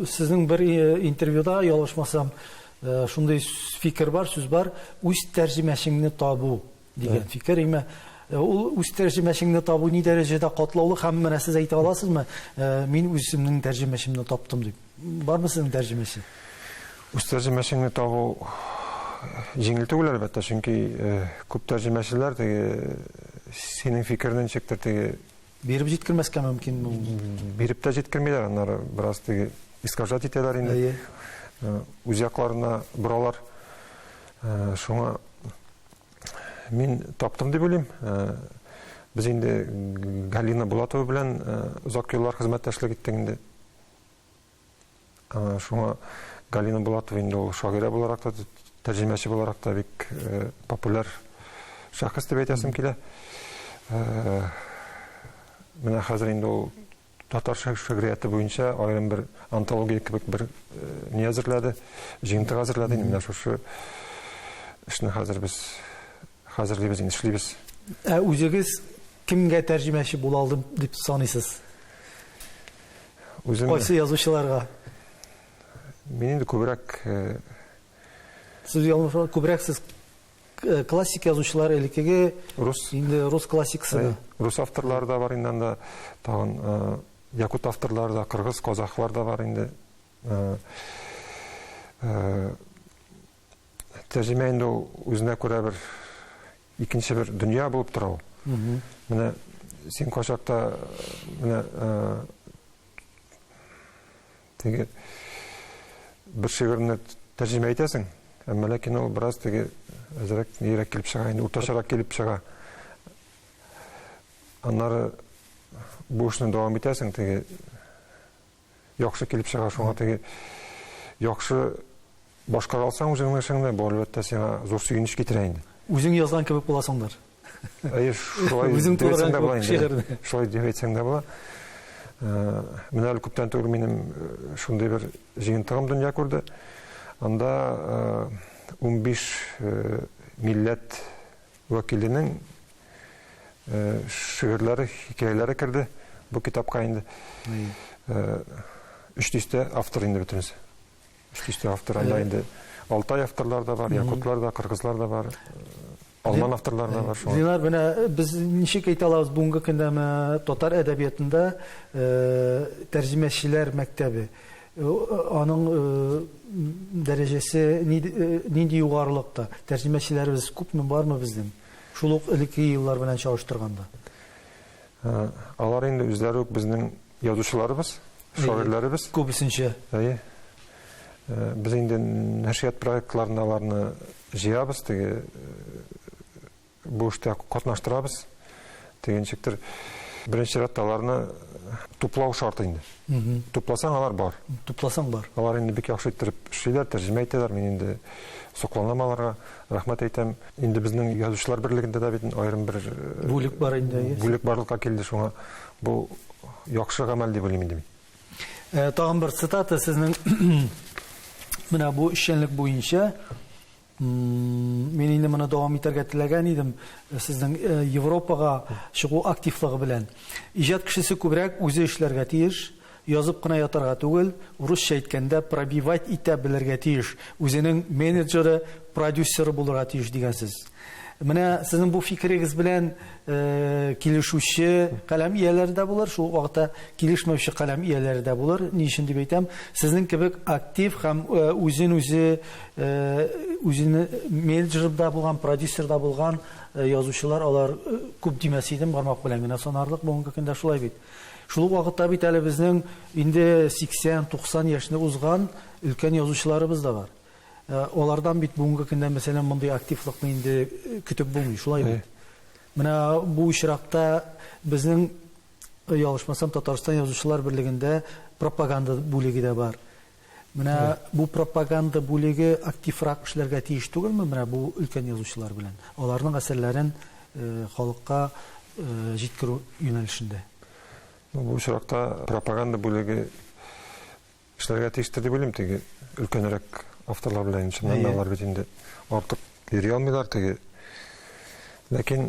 сезнең бер интервьюда, ялгышмасам, шундый фикер бар, сүз бар, үз тәрҗемәчеңне табу дигән фикер. Имә ул үз тәрҗемәчеңне табу ни дәрәҗәдә катлаулы һәм менә сез әйтә аласызмы, мин үземнең тәрҗемәчемне таптым дип. Бармы сезнең тәрҗемәче? Үз тәрҗемәчеңне табу җиңел түгел, әлбәттә, чөнки күп тәрҗемәчеләр теге синең фикерне ничектер теге Биреп җиткермәскә мөмкин ул. Биреп тә җиткермиләр, аннары бераз теге искажать итәләр инде. Әйе. Үз якларына боралар. Шуңа мин таптым дип уйлыйм. Без инде Галина Булатова белән озак еллар хезмәттәшлек иттек инде. Шуңа Галина Булатова инде ул шагыйрә буларак та, тәрҗемәче буларак та бик популяр шәхес дип әйтәсем килә. Менә хәзер инде ул татар шигърияте буенча аерым бер антология кебек бер ни әзерләде, җыентык әзерләде. Инде менә шушы эшне хәзер без хәзерлибез, инде эшлибез. Ә үзегез кемгә тәрҗемәче була алдым дип саныйсыз? Үзем Кайсы язучыларга? Мин инде күбрәк Сез ялгышмасам, күбрәк сез классик язучылар элеккеге рус инде рус классикасы. Рус авторлары да бар инде анда, тагын якут авторлары да, кыргыз, казахлар да бар инде. Тәрҗемә инде ул үзенә күрә бер икенче бер дөнья булып тора ул. Менә син кайчакта менә теге бер шигырьне тәрҗемә итәсең, әмма ләкин ул бераз теге әзрәк нирәк килеп чыга инде, уртачарак килеп чыга. Аннары бу эшне дәвам итәсең, теге яхшы килеп чыга, шуңа теге яхшы башкара алсаң үзеңнең эшеңне, бу әлбәттә сиңа зур сөенеч китерә инде. Үзең язган кебек буласыңдыр. Әйе, шулай Үзең дип әйтсәң тудырган дә була кебек инде. шигырьне. Шулай дип әйтсәң дә була. Менә әле күптән түгел минем шундый бер җыентыгым дөнья күрде. Анда 15 милләт вәкиленең шигырьләре, хикәяләре керде бу китапка инде. Өч дистә автор инде бөтенесе. Өч дистә автор. Анда инде Алтай авторлары да бар, якутлар да, кыргызлар да бар. Алман авторлары да бар шуңа. Линар, менә без ничек әйтә алабыз, бүгенге көндә менә татар әдәбиятында тәрҗемәчеләр мәктәбе, аның дәрәҗәсе нинди югарылыкта? Тәрҗемәчеләребез күпме, бармы безнең? Шул ук элекке еллар белән чагыштырганда. Алар инде үзләре үк безнең язучыларыбыз, шагыйрьләребез. Күбесенчә. Әйе. Без инде нәшрият проектларында аларны җыябыз, теге бу эштә катнаштырабыз. Теге ничектер беренче чиратта аларны туплау шарт инде. Тупласаң, алар бар. Тупласаң, бар. Алар инде бик яхшы иттереп эшлиләр, тәрҗемә итәләр. Мин инде сокланам аларга, рәхмәт әйтәм. Инде безнең язучылар берлегендә дә бит аерым бер бүлек бар инде. Бүлек барлыкка килде, шуңа бу яхшы гамәл дип уйлыйм инде мин. Тагын бер цитата сезнең менә бу эшчәнлек буенча. Мин инде моны дәвам итәргә теләгән идем сезнең Европага чыгу активлыгы белән. Иҗат кешесе күбрәк үзе эшләргә тиеш, язып кына ятарга түгел, урысча әйткәндә, пробивать итә белергә тиеш, үзенең менеджеры, продюсеры булырга тиеш дигәнсез. Менә сезнең бу фикерегез белән килешүче каләм ияләре дә булыр, шул ук вакытта килешмәүче каләм ияләре дә булыр. Ни өчен дип әйтәм, сезнең кебек актив һәм үзен үзе үзен менеджер да булган, продюсер да булган язучылар алар күп димәс идем, бармак белән генә санарлык бүгенге көндә, шулай бит. Шул ук вакытта бит әле безнең инде 80-90 яшьне узган өлкән язучыларыбыз да бар. Алардан бит бүгенге көндә, мәсәлән, мондый активлыкны инде көтеп булмый, шулай бит. Менә бу очракта безнең, ялгышмасам, Татарстан Язучылар берлегендә пропаганда бүлеге дә бар. Менә бу пропаганда бүлеге активрак эшләргә тиеш түгелме менә бу өлкән язучылар белән? Аларның әсәрләрен халыкка җиткерү юнәлешендә. Бу очракта пропаганда бүлеге эшләргә тиештер дип уйлыйм, теге өлкәнрәк авторлар белән чыннан да алар бит инде артык йөри алмыйлар теге. Ләкин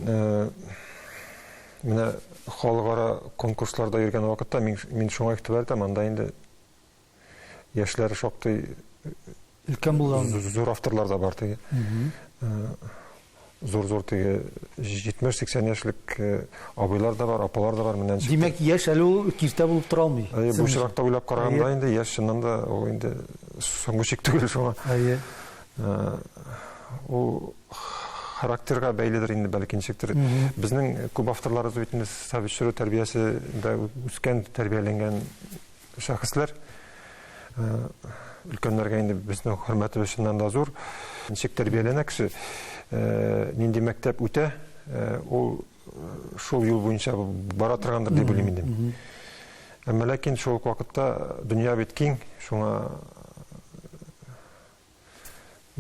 менә халыкара конкурсларда йөргән вакытта мин, мин шуңа игътибар итәм, анда инде яшьләр шактый өлкән булган зур авторлар да бар теге. Зур-зур теге 70-80 яшьлек абыйлар да бар, апалар да бар. Менә ничек. Димәк, яшь әле ул киртә булып тора алмый. Әйе, бу очракта уйлап караганда инде яшь чыннан да ул инде соңгы чик түгел шуңа. Әйе. Ул характерга бәйледер инде, бәлки ничектер. Безнең күп авторларыбыз бит инде совет чоры тәрбиясендә үскән, тәрбияләнгән шәхесләр. Өлкәннәргә инде безнең хөрмәтебез чыннан да зур. Ничек тәрбияләнә кеше, нинди мәктәп үтә, ул шул юл буенча бара торгандыр дип уйлыйм инде. Әмма ләкин шул ук вакытта дөнья бит киң, шуңа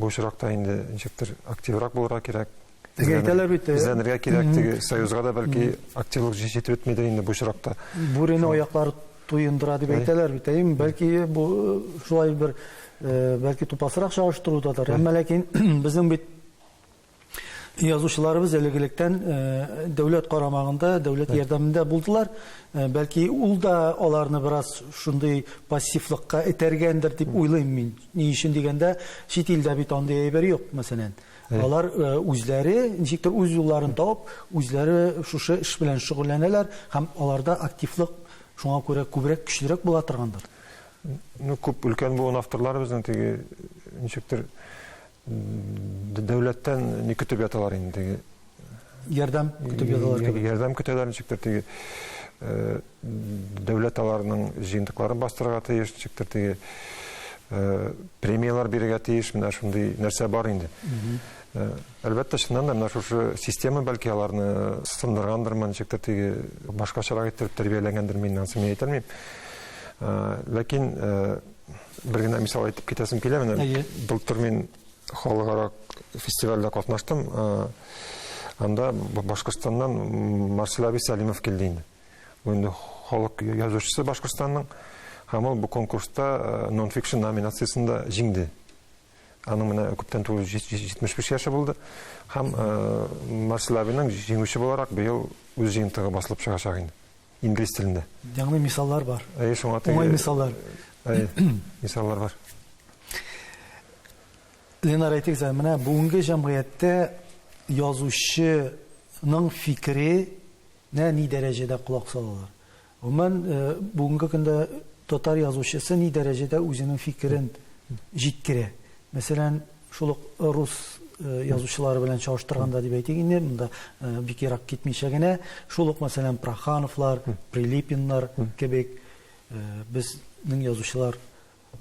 Бу очракта инде ничектер активрак булырга кирәк. Теге әйтәләр бит. Эзләнергә кирәк, теге союзга да бәлки активлык җитеп бетмидер инде бу очракта. Бүрене аяклары туендыра дип әйтәләр бит. Әйеме, бәлки бу шулай бер бәлки тупасрак чагыштыру дадыр. Әмма ләкин безнең бит язучыларыбыз элек-электән дәүләт карамагында, дәүләт ярдәмендә булдылар. Бәлки ул да аларны бераз шундый пассивлыкка этәргәндер дип уйлыйм мин. Ни өчен дигәндә, чит илдә бит андый әйбер юк, мәсәлән. Алар үзләре ничектер үз юлларын табып, үзләре шушы эш белән шөгыльләнәләр һәм аларда активлык шуңа күрә күбрәк, көчлерәк була торгандыр. Ну, күп өлкән буын авторлары безнең теге ничектер дәүләттән ни көтеп яталар инде теге. Ярдәм көтеп яталар кебек. Ярдәм көтәләр ничектер теге. Дәүләт аларның җыентыкларын бастырырга тиеш, ничектер теге премияләр бирергә тиеш, менә шундый нәрсә бар инде. Әлбәттә, чыннан да менә шушы система бәлки аларны сындыргандырмы, ничектер теге башкачарак иттереп тәрбияләгәндер, мин ансын мин әйтә алмыйм. Ләкин бер генә мисал әйтеп китәсем килә. Менә былтыр мин халыкара фестивальдә катнаштым. Анда Башкортстаннан Марсель абый Сәлимов килде инде. Бу инде халык язучысы Башкортстанның. Һәм ул бу конкурста нон-фикшн номинациясендә җиңде. Аның менә күптән түгел 75 яше булды. Һәм Марсель абыйның җиңүче буларак быел үз җыентыгы басылып чыгачак инде. Инглиз телендә. Ягъни мисаллар бар. Әйе, шуңа теге. Уңай мисаллар. Әйе, мисаллар бар. Ленар, әйтегез әле, менә бүгенге җәмгыятьтә язучының фикеренә ни дәрәҗәдә колак салалар? Гомумән, бүгенге көндә татар язучысы ни дәрәҗәдә үзенең фикерен җиткерә? Мәсәлән, шул ук рус язучылары белән чагыштырганда дип әйтик инде, монда бик ерак китмичә генә, шул ук, мәсәлән, Прохановлар, Прилепиннар кебек безнең язучылар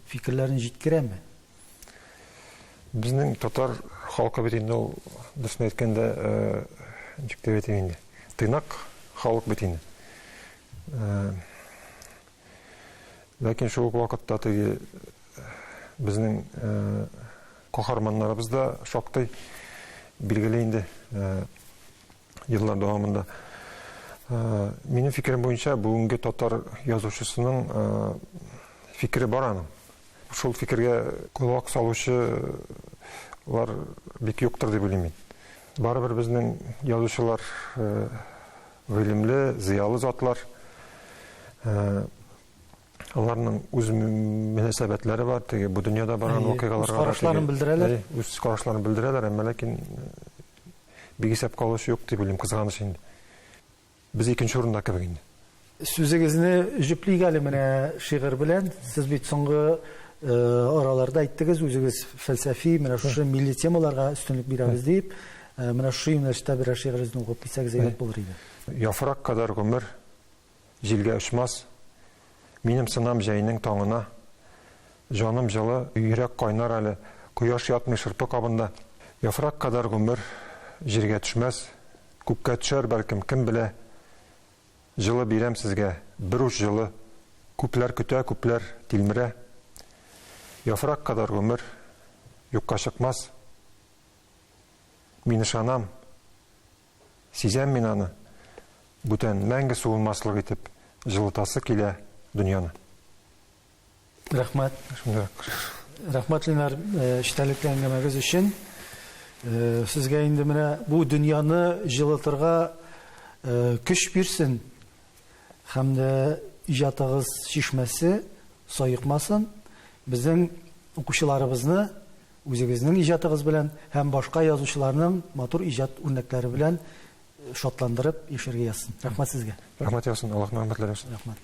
фикерләрен җиткерәме? Безнең татар халкы бит инде ул, дөресен әйткәндә, ничек дип әйтим инде, тыйнак халык бит инде. Ләкин шул ук вакытта теге безнең каһарманнарыбыз да шактый билгеле инде еллар дәвамында. Минем фикерем буенча, бүгенге татар язучысының фикере бар аның. Шул фикергә колак салучылар бик юктыр дип уйлыйм мин. Барыбер безнең язучылар гыйлемле, зыялы затлар. Аларның үз мөнәсәбәтләре бар, теге бу дөньяда барган вакыйгаларга. Үз карашларын белдерәләр. Үз карашларын белдерәләр, әмма ләкин бик исәпкә алучы юк дип уйлыйм, кызганыч инде. Без икенче урында кебек инде. Сүзегезне җөплик әле менә шигырь белән. Сез бит соңгы араларда әйттегез, үзегез фәлсәфи, менә шушы милли темаларга өстенлек бирәбез дип. Менә шушы юнәлештә берәр шигырегезне укып китсәгез әйбәт булыр иде. Яфрак кадәр гомер җилгә очмас, Минем сынам җәйнең таңына. Җаным җылы, йөрәк кайнар әле, Кояш ятмый шырпы кабында. Яфрак кадәр гомер җиргә төшмәс, Күккә төшәр, бәлкем, кем белә. Җылы бирәм сезгә, бер уч җылы, Күпләр көтә, күпләр тилмерә. Яфрак кадәр гомер юкка чыкмас. Мин ышанам, сизәм мин аны, Бүтән мәңге суынмаслык итеп Җылытасы килә дөньяны. Рәхмәт. Шундыйрак. Рәхмәт, Ленар, эчтәлекле әңгәмәгез өчен. Сезгә инде менә бу дөньяны җылытырга көч бирсен һәм дә иҗатыгыз чишмәсе саекмасын. Безнең укучыларыбызны үзегезнең иҗатыгыз белән һәм башка язучыларның матур иҗат үрнәкләре белән шатландырып яшәргә язсын. Рәхмәт сезгә. Рәхмәт яусын, Аллаһның рәхмәтләре яусын. Рәхмәт.